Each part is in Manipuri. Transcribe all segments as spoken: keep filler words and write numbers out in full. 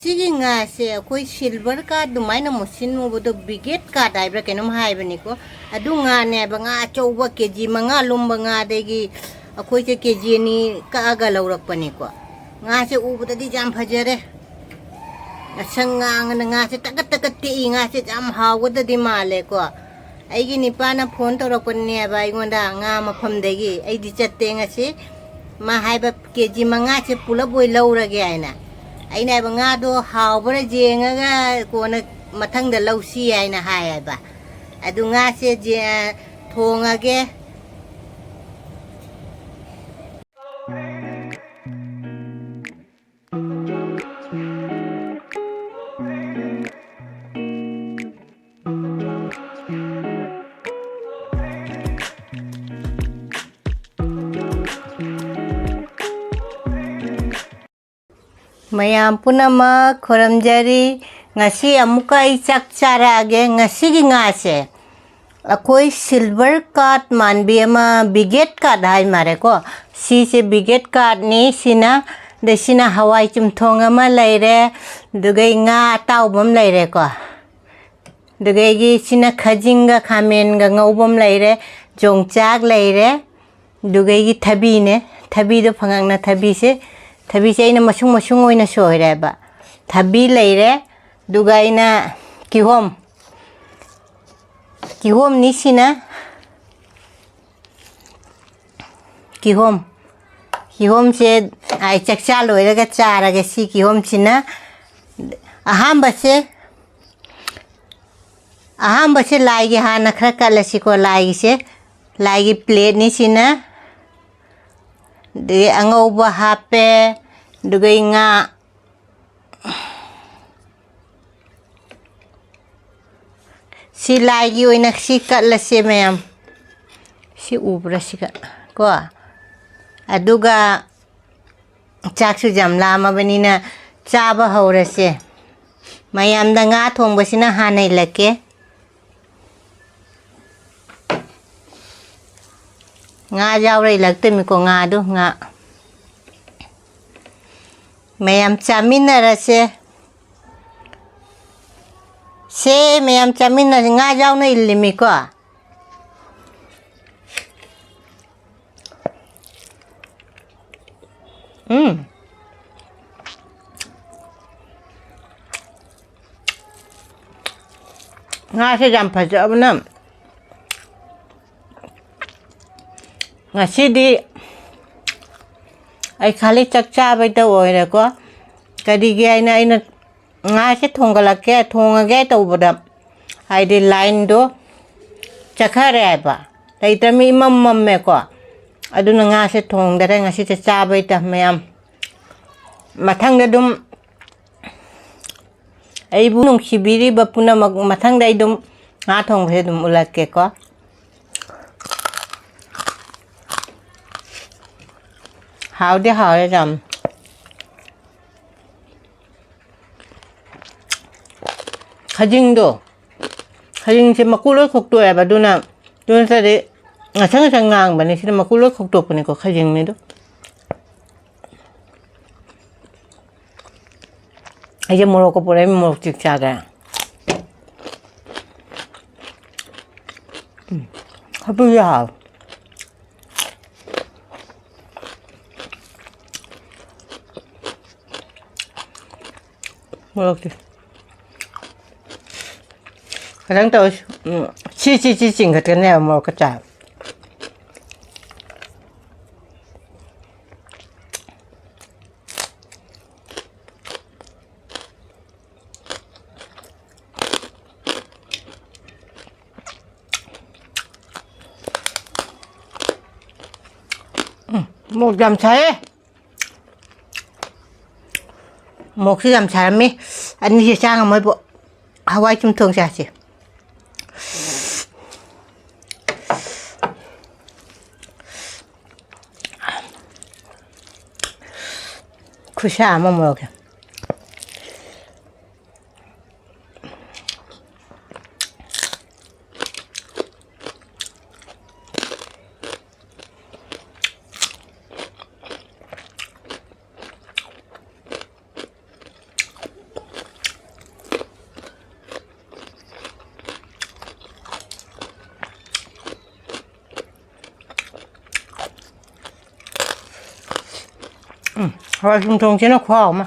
ꯁꯤꯒꯤ ꯉꯥꯁꯦ ꯑꯩꯈꯣꯏ silver carp ꯑꯗꯨꯃꯥꯏꯅ ꯃꯨꯁꯤꯟ ꯃꯨꯕꯗꯣ brigade carp ꯍꯥꯏꯕ꯭ꯔꯥ ꯀꯩꯅꯣꯝ ꯍꯥꯏꯕꯅꯤꯀꯣ꯫ ꯑꯗꯨ ꯉꯥꯅꯦꯕ, ꯉꯥ ꯑꯆꯧꯕ ꯀꯦ ꯖꯤ ꯃꯉꯥ ꯂꯨꯝꯕ ꯉꯥꯗꯒꯤ ꯑꯩꯈꯣꯏꯁꯦ ꯀꯦ ꯖꯤ ꯑꯅꯤ ꯀꯛꯑꯒ ꯂꯧꯔꯛꯄꯅꯤꯀꯣ꯫ ꯉꯥꯁꯦ ꯎꯕꯗꯗꯤ ꯌꯥꯝ ꯐꯖꯔꯦ, ꯉꯁꯪ ꯉꯥꯡꯉꯅ ꯉꯥꯁꯦ ꯇꯀꯠ ꯇꯀꯠ ꯇꯦꯛꯏ꯫ ꯉꯥꯁꯦ ꯌꯥꯝ ꯍꯥꯎꯒꯗꯗꯤ ꯃꯥꯜꯂꯦꯀꯣ꯫ ꯑꯩꯒꯤ ꯅꯤꯄꯥꯅ ꯐꯣꯟ ꯇꯧꯔꯛꯄꯅꯦꯕ ꯑꯩꯉꯣꯟꯗ ꯉꯥ ꯃꯐꯝꯗꯒꯤ꯫ ꯑꯩꯗꯤ ꯆꯠꯇꯦ ꯉꯁꯤ꯫ ꯃꯥ ꯍꯥꯏꯕ ꯀꯦ ꯖꯤ ꯃꯉꯥꯁꯦ ꯄꯨꯂꯞ ꯑꯣꯏ ꯂꯧꯔꯒꯦ ꯍꯥꯏꯅ꯫ ꯑꯩꯅ ꯍꯥꯏꯕ ꯉꯥꯗꯣ ꯍꯥꯎꯕ꯭ꯔꯥ ꯌꯦꯡꯉꯒ ꯀꯣꯟꯅ ꯃꯊꯪꯗ ꯂꯧꯁꯤ ꯍꯥꯏꯅ ꯍꯥꯏꯌꯦꯕ꯫ ꯑꯗꯨ ꯉꯥꯁꯦ ꯊꯣꯡꯉꯒꯦ꯫ ꯃꯌꯥꯝ ꯄꯨꯝꯅꯃꯛ ꯈꯨꯔꯨꯝꯖꯔꯤ꯫ ꯉꯁꯤ ꯑꯃꯨꯛꯀ ꯑꯩ ꯆꯥꯛ ꯆꯥꯔꯛꯑꯒꯦ꯫ ꯉꯁꯤꯒꯤ ꯉꯥꯁꯦ ꯑꯩꯈꯣꯏ silver carp ꯃꯥꯟꯕꯤ ꯑꯃ, brigade carp ꯍꯥꯏ ꯃꯥꯜꯂꯦꯀꯣ꯫ ꯁꯤꯁꯦ brigade carpꯅꯤ꯫ ꯁꯤꯅ, ꯑꯗꯩ ꯁꯤꯅ ꯍꯋꯥꯏ ꯆꯝꯊꯣꯡ ꯑꯃ ꯂꯩꯔꯦ, ꯑꯗꯨꯒ ꯉꯥ ꯑꯇꯥꯎꯕ ꯑꯃ ꯂꯩꯔꯦꯀꯣ꯫ ꯑꯗꯨꯒ ꯑꯩꯒꯤ ꯁꯤꯅ ꯈꯥꯖꯤꯡꯒ ꯈꯥꯃꯦꯟꯒ ꯉꯧꯕ ꯑꯃ ꯂꯩꯔꯦ, ꯌꯣꯡꯆꯥꯛ ꯂꯩꯔꯦ, ꯑꯗꯨꯒ ꯑꯩꯒꯤ ꯊꯕꯤꯅꯦ꯫ ꯊꯕꯤꯗꯣ ꯐꯉꯛꯅ ꯊꯕꯤꯁꯦ, ꯊꯕꯤꯁꯦ ꯑꯩꯅ ꯃꯁꯨꯡ ꯃꯁꯨꯡ ꯑꯣꯏꯅ ꯁꯣꯏꯔꯦꯕ꯫ ꯊꯕꯤ ꯂꯩꯔꯦ, ꯑꯗꯨꯒ ꯑꯩꯅ ꯀꯤꯍꯣꯝ, ꯀꯤꯍꯣꯝꯅꯤ ꯁꯤꯅ꯫ ꯀꯤꯍꯣꯝ, ꯀꯤꯍꯣꯝꯁꯦ ꯑꯩ ꯆꯥꯛꯆꯥ ꯂꯣꯏꯔꯒ ꯆꯥꯔꯒꯦ꯫ ꯁꯤ ꯀꯤꯍꯣꯝꯁꯤꯅ ꯑꯍꯥꯟꯕꯁꯦ, ꯑꯍꯥꯟꯕꯁꯦ ꯂꯥꯏꯒꯤ ꯍꯥꯟꯅ ꯈꯔ ꯀꯠꯂꯁꯤꯀꯣ꯫ ꯂꯥꯏꯒꯤꯁꯦ, ꯂꯥꯏꯒꯤ plateꯅꯤ ꯁꯤꯅ꯫ ꯑꯗꯒꯤ ꯑꯉꯧꯕ ꯍꯥꯞꯄꯦ, ꯑꯗꯨꯒ ꯉꯥ, ꯁꯤ ꯂꯥꯏꯒꯤ ꯑꯣꯏꯅ ꯁꯤ ꯀꯠꯂꯁꯦ ꯃꯌꯥꯝ꯫ ꯁꯤ ꯎꯕ꯭ꯔꯥ ꯁꯤꯒ ꯀꯣ? ꯑꯗꯨꯒ ꯆꯥꯛꯁꯨ ꯌꯥꯝ ꯂꯥꯝꯃꯕꯅꯤꯅ ꯆꯥꯕ ꯍꯧꯔꯁꯦ꯫ ꯃꯌꯥꯝꯗ ꯉꯥ ꯊꯣꯡꯕꯁꯤꯅ ꯍꯥꯟꯅ ꯏꯜꯂꯛꯀꯦ꯫ ꯉꯥ ꯌꯥꯎꯔ ꯏꯜꯂꯛꯇꯣꯏꯃꯤꯀꯣ, ꯉꯥꯗꯣ, ꯉꯥ꯫ ꯃꯌꯥꯝ ꯆꯥꯃꯤꯟꯅꯔꯁꯦ꯫ ꯁꯦ, ꯃꯌꯥꯝ ꯆꯥꯃꯤꯟꯅꯁꯤ꯫ ꯉꯥ ꯌꯥꯎꯅ ꯏꯜꯂꯤꯃꯤꯀꯣ꯫ ꯎꯝ꯫ ꯉꯥꯁꯦ ꯌꯥꯝ ꯐꯖꯕꯅ꯫ ꯉꯁꯤꯗꯤ ꯑꯩ ꯈꯥꯂꯤ ꯆꯥꯛ ꯆꯥꯕꯩꯗ ꯑꯣꯏꯔꯦꯀꯣ꯫ ꯀꯔꯤꯒꯤ ꯍꯥꯏꯅ ꯑꯩꯅ ꯉꯥꯁꯦ ꯊꯣꯡꯒꯠꯂꯛꯀꯦ, ꯊꯣꯡꯉꯒꯦ ꯇꯧꯕꯗ, ꯍꯥꯏꯗꯤ ꯂꯥꯏꯟꯗꯣ ꯆꯠꯈꯔꯦ ꯍꯥꯏꯕ, ꯂꯩꯇ꯭ꯔꯃꯤ ꯏꯃꯝ ꯃꯝꯃꯦꯀꯣ꯫ ꯑꯗꯨꯅ ꯉꯥꯁꯦ ꯊꯣꯡꯗꯔꯦ ꯉꯁꯤꯁꯦ ꯆꯥꯕꯩꯗ ꯃꯌꯥꯝ꯫ ꯃꯊꯪꯗ ꯑꯗꯨꯝ ꯑꯩꯕꯨ ꯅꯨꯡꯁꯤꯕꯤꯔꯤꯕ ꯄꯨꯝꯅꯃꯛ ꯃꯊꯪꯗ ꯑꯩ ꯑꯗꯨꯝ ꯉꯥ ꯊꯣꯡꯕꯁꯦ ꯑꯗꯨꯝ ꯎꯠꯂꯛꯀꯦꯀꯣ꯫ ꯍꯥꯎꯗꯤ ꯍꯥꯎꯋꯦ ꯌꯥꯝ꯫ ꯈꯖꯤꯡꯗꯣ, ꯈꯖꯤꯡꯁꯦ ꯃꯀꯨ ꯂꯣꯏ ꯈꯣꯛꯇꯣꯛꯑꯦꯕ, ꯑꯗꯨꯅ, ꯑꯗꯨ ꯅꯠꯇ꯭ꯔꯗꯤ ꯉꯁꯪ ꯉꯁꯪ ꯉꯥꯡꯕꯅꯦ, ꯁꯤꯗ ꯃꯀꯨ ꯂꯣꯏ ꯈꯣꯛꯇꯣꯛꯄꯅꯤꯀꯣ ꯈꯖꯤꯡꯅꯤꯗꯣ꯫ ꯑꯩꯁꯦ ꯃꯣꯔꯣꯛꯀ ꯄꯨꯔꯛꯑꯦ, ꯃꯣꯔꯣꯛ ꯆꯤꯛ ꯆꯥꯒꯦ꯫ ꯎꯝ, ꯍꯥꯞꯄꯤꯁꯦ ꯍꯥꯎꯋꯦ꯫ ꯃꯣꯔꯣꯛꯁꯦ ꯈꯤꯇꯪ ꯇꯧꯔ, ꯎꯝ, ꯁꯤ, ꯁꯤ, ꯁꯤ ꯆꯤꯡꯈꯠꯀꯅꯦꯕ ꯃꯣꯔꯣꯛꯀ ꯆꯥꯕ꯫ ꯎꯝ, ꯃꯣꯔꯣꯛ ꯌꯥꯝ ꯁꯥꯏꯌꯦ꯫ ꯃꯣꯔꯣꯛꯁꯤ ꯌꯥꯝ ꯁꯥꯔꯝꯃꯤ꯫ ꯑꯅꯤꯁꯦ ꯆꯥ ꯉꯝꯃꯣꯏꯕꯣ꯫ ꯍꯋꯥꯏ ꯆꯝꯊꯣꯡ ꯆꯥꯁꯦ꯫ ꯈꯨꯠꯁꯥ ꯑꯃ ꯃꯣꯔꯣꯛꯁꯦ꯫ ꯍꯋꯥꯏ ꯆꯝꯊꯣꯡꯁꯤꯅ ꯈꯨꯍꯥꯎ ꯑꯃ꯫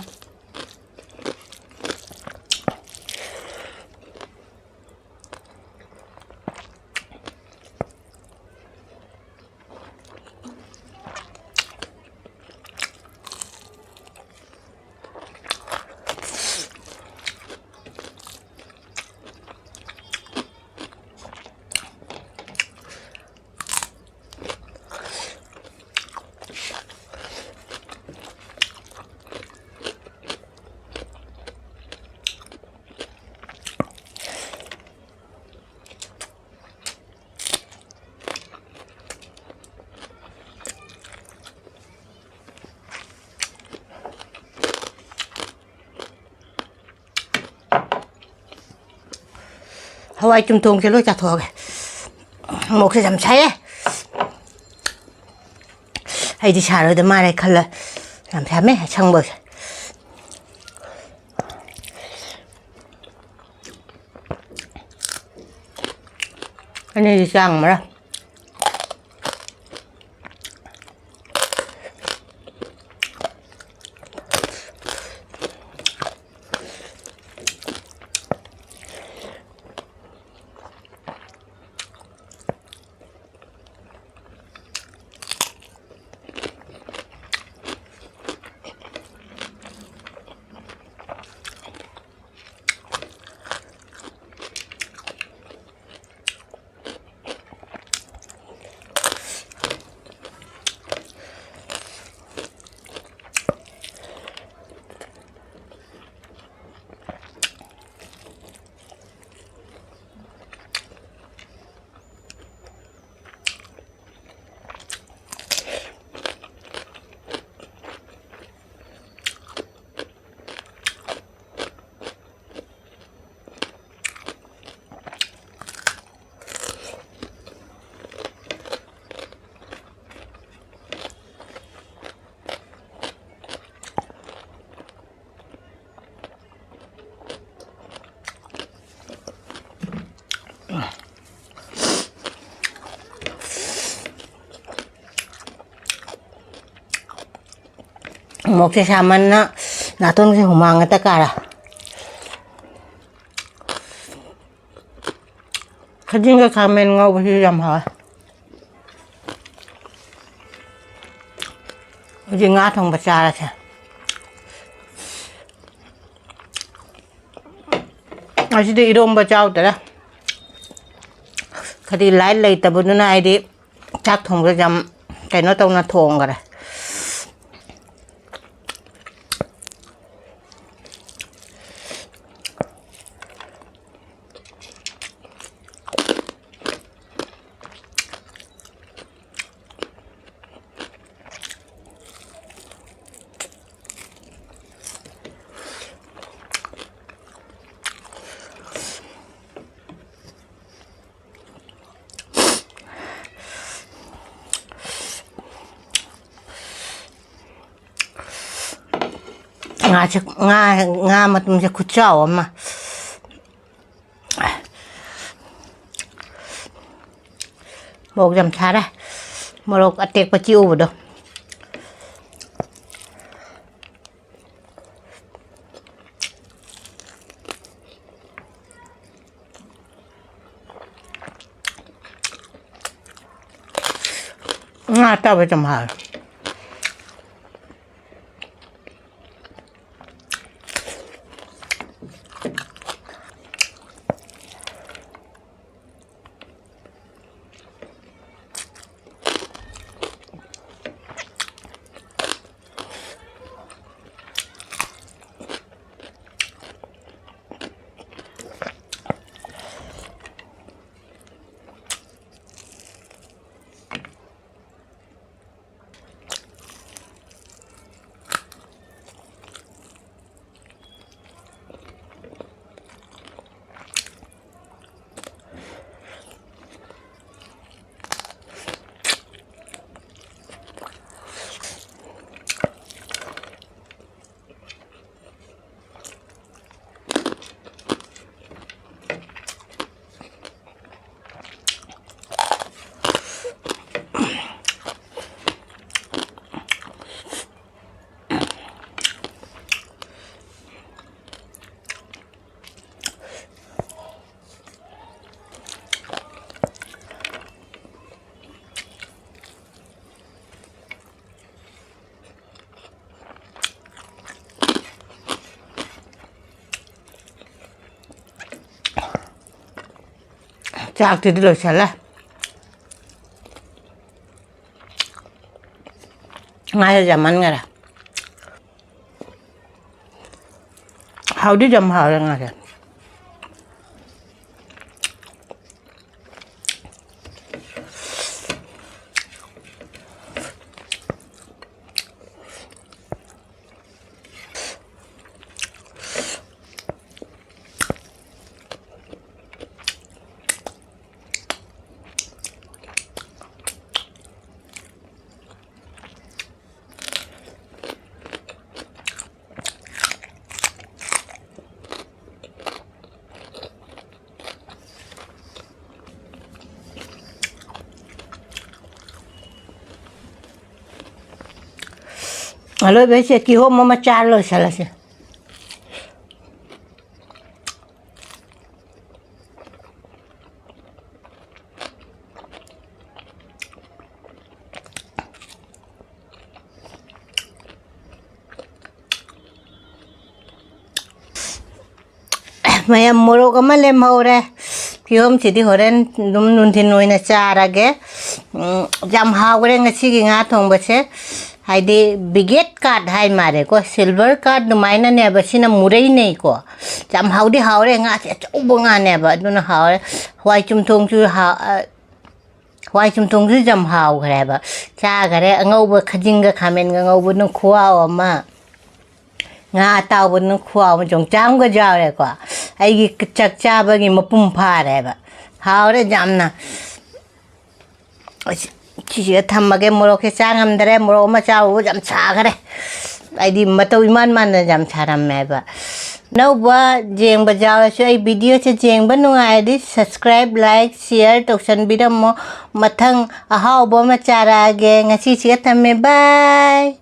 ꯍꯋꯥꯏ ꯆꯝꯊꯣꯡꯁꯦ ꯂꯣꯏ ꯆꯥꯊꯣꯛꯑꯒꯦ꯫ ꯃꯣꯔꯣꯛꯁꯦ ꯌꯥꯝ ꯁꯥꯏꯌꯦ꯫ ꯑꯩꯗꯤ ꯁꯥꯔꯣꯏꯗ ꯃꯥꯜꯂꯦ ꯈꯜꯂ ꯌꯥꯝ ꯁꯥꯝꯃꯦ ꯑꯁꯪꯕꯁꯦ꯫ ꯑꯅꯤꯗꯤ ꯆꯥꯡ ꯑꯃꯔ꯫ ꯃꯣꯔꯣꯛꯁꯦ ꯁꯥꯃꯟꯅ ꯅꯥꯇꯣꯟꯁꯦ ꯍꯨꯃꯥꯡ ꯉꯥꯛꯇ ꯀꯥꯔꯦ꯫ ꯈꯥꯖꯤꯡꯒ ꯈꯥꯃꯦꯟ ꯉꯧꯕꯁꯤꯁꯨ ꯌꯥꯝ ꯍꯥꯎꯋꯦ꯫ ꯍꯧꯖꯤꯛ ꯉꯥ ꯊꯣꯡꯕ ꯆꯥꯔꯁꯦ꯫ ꯉꯁꯤꯗꯤ ꯏꯔꯣꯝꯕ ꯆꯥꯎꯗꯔꯦ꯫ ꯀꯔꯤ ꯂꯥꯏꯠ ꯂꯩꯇꯕꯗꯨꯅ ꯑꯩꯗꯤ ꯆꯥꯛ ꯊꯣꯡꯕꯗ ꯌꯥꯝ ꯀꯩꯅꯣ ꯇꯧꯅ ꯊꯣꯡꯈꯔꯦ꯫ ꯉꯥꯁꯦ, ꯉꯥ, ꯉꯥ ꯃꯇꯨꯝꯁꯦ ꯈꯨꯠꯆꯥꯎ ꯑꯃ꯫ ꯃꯣꯔꯣꯛ ꯌꯥꯝ ꯁꯥꯔꯦ꯫ ꯃꯣꯔꯣꯛ ꯑꯇꯦꯛꯄ ꯆꯤꯛꯎꯕꯗꯣ꯫ ꯉꯥ ꯑꯇꯥꯎꯕ ꯌꯥꯝ ꯍꯥꯎꯋꯦ꯫ ꯆꯥꯛꯇꯨꯗꯤ ꯂꯣꯏꯁꯜꯂꯦ꯫ ꯉꯥꯁꯦ ꯌꯥꯝꯃꯟꯈꯔꯦ꯫ ꯍꯥꯎꯗꯤ ꯌꯥꯝ ꯍꯥꯎꯔꯦ ꯉꯥꯁꯦ꯫ ꯑꯂꯣꯏꯕꯩꯁꯦ ꯀꯤꯍꯣꯝ ꯑꯃ ꯆꯥꯔ ꯂꯣꯏꯁꯤꯜꯂꯁꯦ꯫ ꯃꯌꯥꯝ, ꯃꯣꯔꯣꯛ ꯑꯃ ꯂꯦꯝꯍꯧꯔꯦ꯫ ꯀꯤꯍꯣꯝꯁꯤꯗꯤ ꯍꯣꯔꯦꯟ ꯑꯗꯨꯝ ꯅꯨꯡꯊꯤꯜ ꯑꯣꯏꯅ ꯆꯥꯔꯒꯦ꯫ ꯎꯝ, ꯌꯥꯝ ꯍꯥꯎꯈ꯭ꯔꯦ ꯉꯁꯤꯒꯤ ꯉꯥ ꯊꯣꯡꯕꯁꯦ꯫ ꯍꯥꯏꯗꯤ brigade card ꯍꯥꯏ ꯃꯥꯜꯂꯦꯀꯣ, silver card ꯑꯗꯨꯃꯥꯏꯅꯅꯦꯕ꯫ ꯁꯤꯅ ꯃꯨꯔꯩꯅꯦꯀꯣ꯫ ꯌꯥꯝ ꯍꯥꯎꯗꯤ ꯍꯥꯎꯔꯦ, ꯉꯥꯁꯦ ꯑꯆꯧꯕ ꯉꯥꯅꯦꯕ, ꯑꯗꯨꯅ ꯍꯥꯎꯔꯦ꯫ ꯍꯋꯥꯏ ꯆꯨꯝꯊꯣꯡꯁꯨ ꯍꯥ-, ꯑ, ꯍꯋꯥꯏ ꯆꯨꯝꯊꯣꯡꯁꯨ ꯌꯥꯝ ꯍꯥꯎꯈ꯭ꯔꯦꯕ꯫ ꯆꯥꯈꯔꯦ, ꯑꯉꯧꯕ ꯈꯥꯖꯤꯡꯒ ꯈꯥꯃꯦꯟꯒ ꯉꯧꯕꯗꯨꯅ ꯈꯨꯍꯥꯎ ꯑꯃ, ꯉꯥ ꯑꯇꯥꯎꯕꯗꯨꯅ ꯈꯨꯍꯥꯎ ꯑꯃ, ꯌꯣꯡꯆꯥꯛ ꯑꯃꯒ ꯌꯥꯎꯔꯦꯀꯣ꯫ ꯑꯩꯒꯤ ꯆꯥꯛ ꯆꯥꯕꯒꯤ ꯃꯄꯨꯡ ꯐꯥꯔꯦꯕ꯫ ꯍꯥꯎꯔꯦ ꯌꯥꯝꯅ꯫ ꯑꯁ, ꯁꯤꯁꯤꯒ ꯊꯝꯃꯒꯦ, ꯃꯣꯔꯣꯛꯁꯦ ꯆꯥ ꯉꯝꯗ꯭ꯔꯦ, ꯃꯣꯔꯣꯛ ꯑꯃ ꯆꯥꯕꯕꯨ ꯌꯥꯝ ꯁꯥꯈꯔꯦ꯫ ꯑꯩꯗꯤ ꯃꯇꯧ ꯏꯃꯥꯟ ꯃꯥꯟꯗꯅ ꯌꯥꯝ ꯁꯥꯔꯝꯃꯦꯕ꯫ ꯑꯅꯧꯕ ꯌꯦꯡꯕ ꯌꯥꯎꯔꯁꯨ ꯑꯩ videoꯁꯦ ꯌꯦꯡꯕ ꯅꯨꯡꯉꯥꯏꯔꯗꯤ subscribe, like, share ꯇꯧꯁꯟꯕꯤꯔꯝꯃꯣ꯫ ꯃꯊꯪ ꯑꯍꯥꯎꯕ ꯑꯃ ꯆꯥꯔꯛꯑꯒꯦ꯫ ꯉꯁꯤꯁꯤꯒ ꯊꯝꯃꯦ, bye꯫